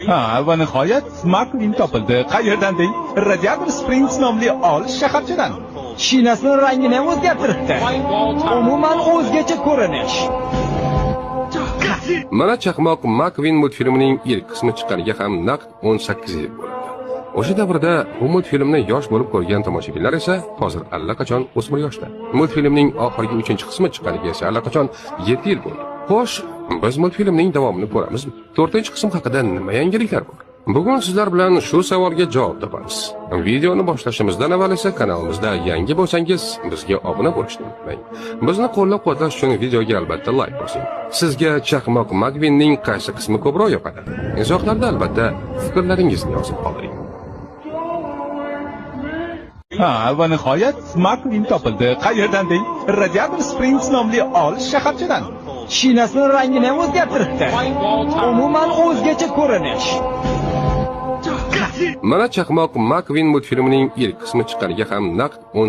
Ha, va nihoyat Makvin topildi. Qayerdan deng? Radiator Springs nomli olis shaharchadan. Shinasini rangini ham o'zgartiribdi. Umuman o'zgacha ko'rinish. Mana Chaqmoq Makvin multfilmining ilk qismi chiqqaniga ham naq 18 yil bo'libdi. O'sha davrda bu multfilmni yosh bo'lib ko'rgan tomoshabinlar esa hozir allaqachon o'smir yoshda. Multfilmning oxirgi 3-qismi chiqqaniga esa allaqachon 7 yil bo'ldi. Xo'sh, biz multfilmning davomini ko'ramizmi? 4-qism haqida nima yangiliklar bor? Bugun sizlar bilan shu savolga javob topamiz. Videoni boshlashimizdan avval esa kanalimizda yangi bo'lsangiz, bizga obuna bo'lishni unutmang. Bizni qo'llab-quvvatlash uchun videoga albatta layk bosing. Sizga Chaqmoq Makvinning qaysi qismi ko'proq yoqadi? Izohlarda albatta fikrlaringizni yozib qoldiring. Ha, va nihoyat Makvin topildi. Qayerdan deng? Radiator Springs nomli olis shaharchadan. Shinasini rangini ham o'zgartiribdi. Umuman o'zgacha ko'rinish. Mana Chaqmoq Makvin multfilmining ilk qismi chiqqaniga ham naq